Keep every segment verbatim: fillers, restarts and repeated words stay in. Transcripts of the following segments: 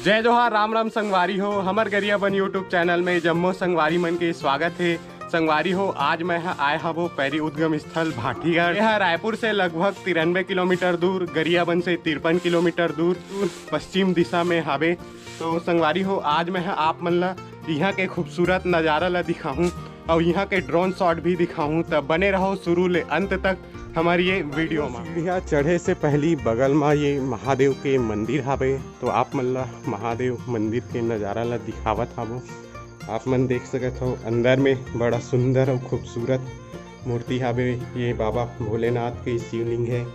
जय जोहार, राम राम संगवारी हो। हमर गरियाबंद YouTube चैनल में जम्मो संगवारी मन के स्वागत हे। संगवारी हो, आज मैं ह आए हवो पैरी उद्गम स्थल भाटीगढ़। यह रायपुर से लगभग तिरानबे किलोमीटर दूर, गरियाबंद से तिरपन किलोमीटर दूर, दूर पश्चिम दिशा में हावे। तो संगवारी हो, आज मैं ह आप मन ला इहाँ के खूबसूरत नज़ारा ला दिखाहूँ और यहाँ के ड्रोन शॉट भी दिखाहूँ। तब बने रहो शुरू ले अंत तक हमारी ये वीडियो में। सीढ़िया चढ़े से पहली बगल में ये महादेव के मंदिर हावे, तो आप मन ला महादेव मंदिर के नज़ारा ला दिखावत हावो। आप मन देख सकत हो, अंदर में बड़ा सुंदर और खूबसूरत मूर्ति हावे। ये बाबा भोलेनाथ के शिवलिंग है।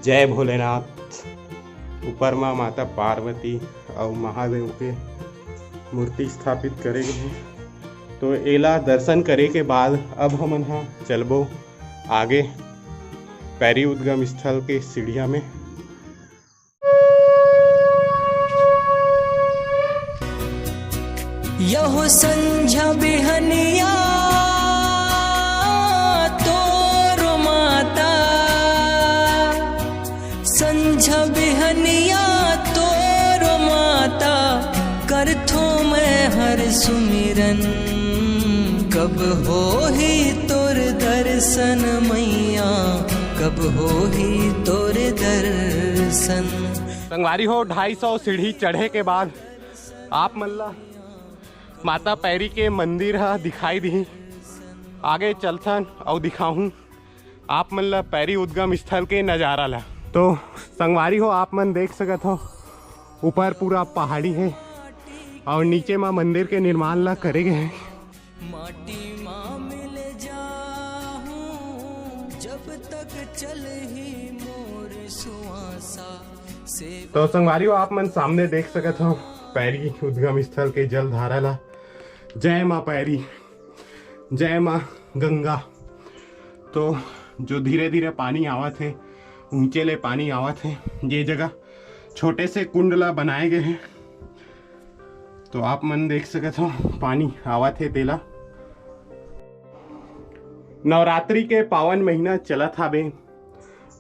जय भोलेनाथ। ऊपर मा माता पार्वती और महादेव के मूर्ति स्थापित करे गए हैं। तो एला दर्शन करे के बाद अब हमन हा चलबो आगे पैरी उद्गम स्थल के सीढ़िया में। यहो संझा बिहनिया तोरो माता, संझा बिहनिया तोरो माता, करथो मैं हर सुमिरन। कब होही तोर दर्शन मैया, कब होही तोर दर्शन। संगवारी हो, ढाई सौ सीढ़ी चढ़े के बाद आप मन ला माता पैरी के मंदिर ह दिखाई दिही। आगे चलथन अउ दिखाहूँ आप मन ला पैरी उद्गम स्थल के नज़ारा ला। तो संगवारी हो, आप मन देख सकत हो, ऊपर पूरा पहाड़ी है और नीचे मा मंदिर के निर्माण ला करे गए हैं। माटी मा मिल जाहूं जब तक चलही मोर सुआसा से। तो संगवारी हो, आप मन सामने देख सकत हो पैरी उद्गम स्थल के जलधारा ला। जय माँ पैरी, जय माँ गंगा। तो जो धीरे धीरे पानी आवत है, ऊंचे ले पानी आवत है, ये जगह छोटे से कुंड ला बनाए गए हैं। तो आप मन देख सकत हो, पानी आवत हे तेला। नवरात्रि के पावन महीना चलत हावे,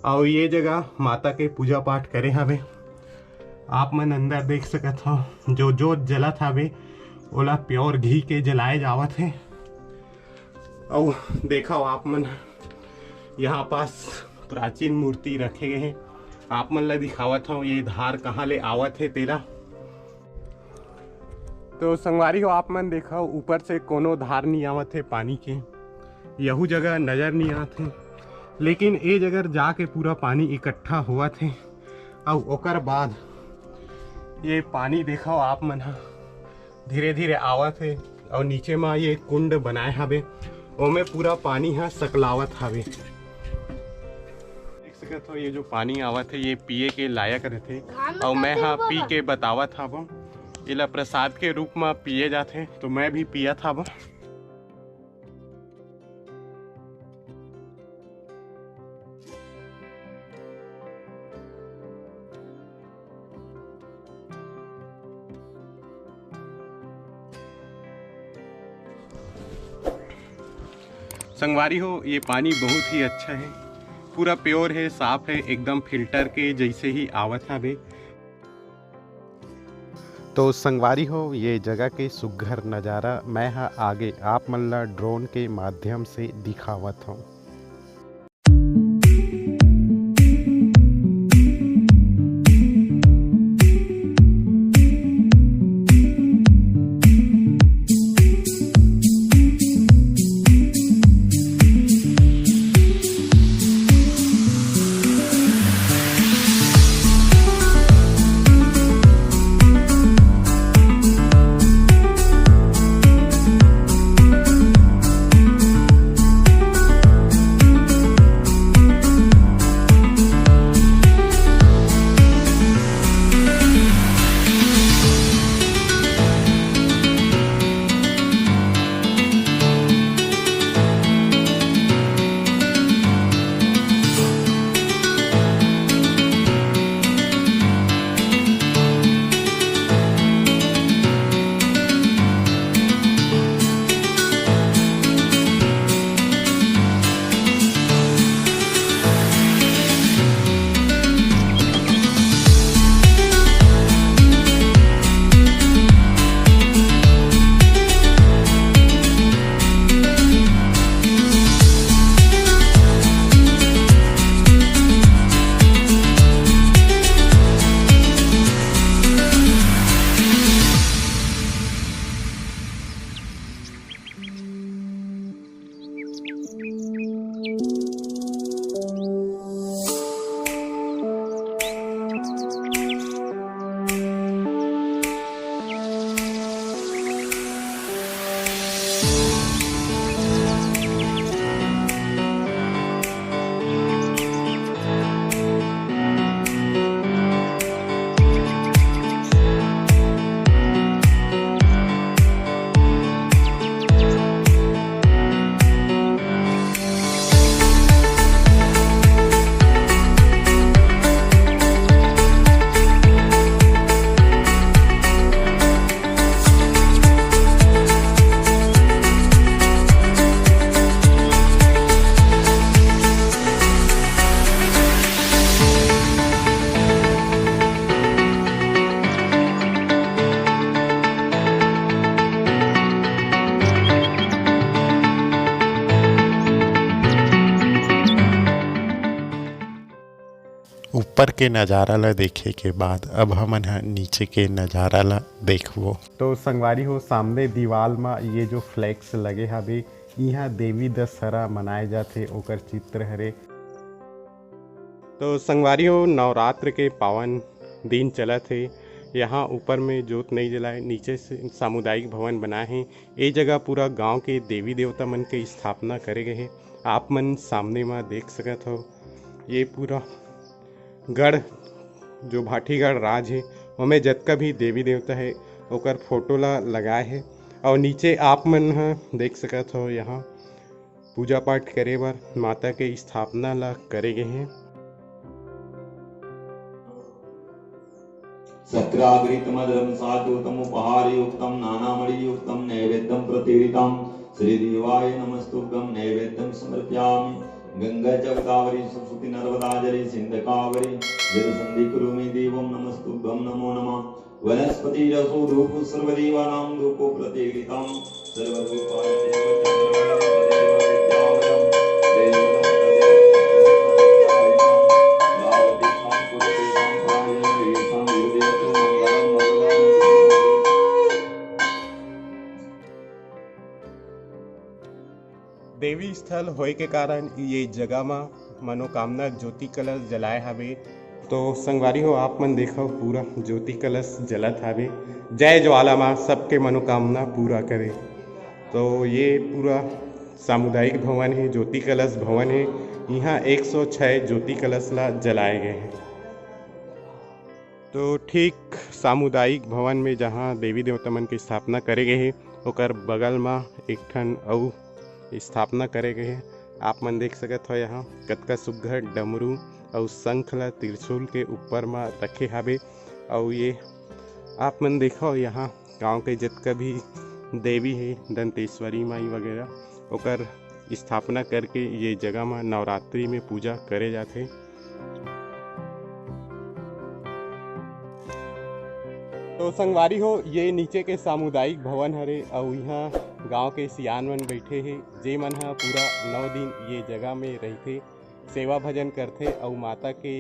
अउ ये जगह माता के पूजा पाठ करे हावे। आप मन अंदर देख सकत हो, जो जोत जलत हावे, ओला प्योर घी के जलाए जावत हे। अउ देखो आप मन, यहाँ पास प्राचीन मूर्ति रखे गए हैं। आप मन ला दिखावत हूँ, ये धार कहाँ ले आवत है तेला। तो संगवारी हो, आप मन देखो, ऊपर से कोनो धार नहीं आवत है पानी के, यहू जगह नजर नहीं आत है, लेकिन ए जगह जाके पूरा पानी इकट्ठा होवत है। अउ ओकर बाद ये पानी देखो आप मन ह धीरे धीरे आवत है, अउ नीचे मा ये कुंड बनाए हावे, ओमे पूरा पानी ह सकलावत हावे। देख सकत हो, ये जो पानी आवत है, ये पिए के लायक रहथे। अउ मैं ह पी के बतावत हावों, एला प्रसाद के रूप म पिए जाथे, तो मैं भी पियत हावों। संगवारी हो, ये पानी बहुत ही अच्छा है, पूरा प्योर है, साफ है, एकदम फिल्टर के जैसे ही आवत हवे। तो संगवारी हो, ये जगह के सुग्घर नज़ारा मैं ह आगे आप मन ला ड्रोन के माध्यम से दिखावत हूँ। ऊपर के नजारा ला देखे के बाद अब हमन ह नीचे के नजारा ला देखबो। तो संगवारी हो, सामने दीवाल म ये जो फ्लेक्स लगे हवे, इहाँ देवी दशहरा मनाए जाथे, ओकर चित्र हरे। तो संगवारी हो, नवरात्र के पावन दिन चलत हे। यहाँ ऊपर में जोत नहीं जलाए, नीचे से सामुदायिक भवन बनाए हे। ए जगह पूरा गांव के देवी देवता मन के स्थापना करे गए हे। आप मन सामने म देख सकत हो, ये पूरा गढ़, जो भाटीगढ़ राज हे, ओमे जतका भी देवी देवता हे, ओकर फोटो ला लगाए हे। और नीचे आप मन ह देख सकत हो, यहाँ पूजा पाठ करे बर माता के स्थापना ला करे गए हे। सक्रघृतमधुरं सात्त्विकम् उपहारयुक्तं नानामणियुक्तं नैवेद्यं प्रतिगृहीतम्। श्रीदेवाय नमस्तुभ्यं नैवेद्यं समर्पयामि। गंगा च गोदावरी सरस्वती नर्मदा जले सिंधु कावेरी जलसन्धि कुरु मे देवं नमस्तुभ्यं नमो नमः। वनस्पतिरसो धूपो सर्वदेवानां धूपो प्रतिगृहीतम्। सर्वधूपाय देवचन्द्रमणं तदेव विद्यामयं देवनं तदेव तत्त्वमसि। देवी स्थल होए के कारण ये जगह म मनोकामना ज्योति कलश जलाए हावे। तो संगवारी हो, आप मन देखो, पूरा ज्योति कलश जलत हावे। जय ज्वाला माँ सबके मनोकामना पूरा करे। तो ये पूरा सामुदायिक भवन हे, ज्योति कलश भवन हे। यहाँ एक सौ छह ज्योति कलश ला जलाए गए हे। तो ठीक सामुदायिक भवन में, जहाँ देवी देवता मन के स्थापना करे गए हे, ओकर बगल मा एक ठन अउ स्थापना करे गए हे। आप मन देख सकत हो, यहाँ कतका सुग्घर डमरू अउ शंख ला त्रिशूल के ऊपर मा रखे हावे। अउ ये आप मन देखो, यहाँ गांव के जतका भी देवी हे, दंतेश्वरी माई वगैरह, ओकर स्थापना करके ये जगह म नवरात्रि में पूजा करे जाथे। तो संगवारी हो, ये नीचे के सामुदायिक भवन हरे, अउ इहाँ गांव के सियान मन बैठे हे, जे मन ह पूरा नौ दिन ये जगह में रहिथे, सेवा भजन करथे अउ माता के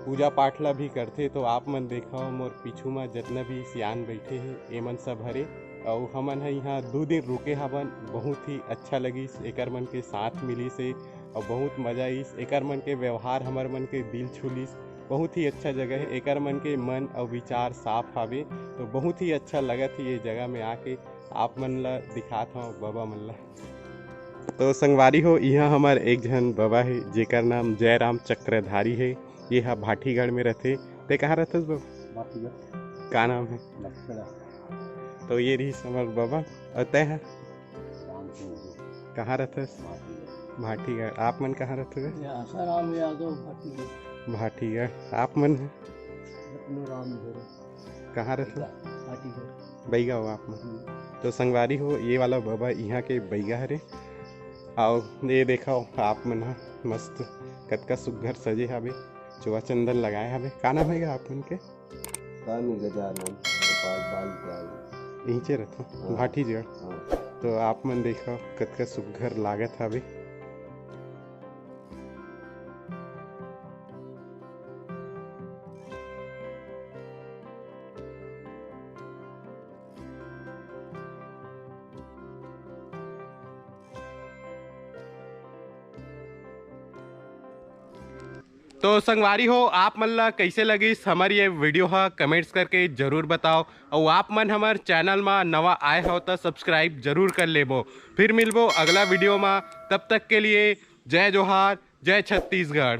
पूजा पाठ ला भी करथे। तो आप मन देखव, मोर पीछू म जतना भी सियान बैठे हे, एमन सब हरे। अउ हमन ह इहाँ दू दिन रुके हवन, बहुत ही अच्छा लगिस, एकर मन के साथ मिलिस हे अउ बहुत मजा आइस। एकर मन के व्यवहार हमर मन के दिल छू लिस। बहुत ही अच्छा जगह हे, एकर मन के मन अउ विचार साफ हावे, तो बहुत ही अच्छा लगत हे ये जगह में आके। आप मन ला दिखात हव बबा मन ला। तो संगवारी हो, इहाँ हमर एक झन बबा हे, जेकर नाम जयराम चक्रधारी हे। ये ह भाटीगढ़ में रथे। ते कहाँ रथस बबा? भाटीगढ़। का नाम हे? लक्ष्मण। तो ये रहिस हमर बबा। अउ तैं ह? राम सिंह जी। कहाँ रथस? भाटीगढ़। भाटीगढ़। आप मन कहाँ रथो? ये आसाराम यादव, भाटीगढ़। भाटीगढ़। आप मन ह? रत्नू राम धुरे। कहाँ रथो? भाटीगढ़। बैगा हो आप मन। हम्म। तो संगवारी हो, ये वाला बबा इहाँ के बैगा हरे। अउ ये देखव, आप मन ह मस्त कतका सुग्घर सजे हावे। चोवा चंदन लगाए हावे। का नाम हे गा आप मन के? का नहीं गजानन, हमारे पास बाल क्या है? इहिंचे रथो, हाँ। भाटीगढ़। हाँ। तो आप मन देखव, कतका सुग्घर लागत हावे। तो संगवारी हो, आप मन ला कइसे लगिस हमर ये video ह, comments करके जरूर बताओ। अउ आप मन हमर channel मा नवा आए हो त subscribe जरूर कर लेबो। फिर मिलबो अगला video मा, तब तक के लिए जय जोहार, जय छत्तीसगढ़।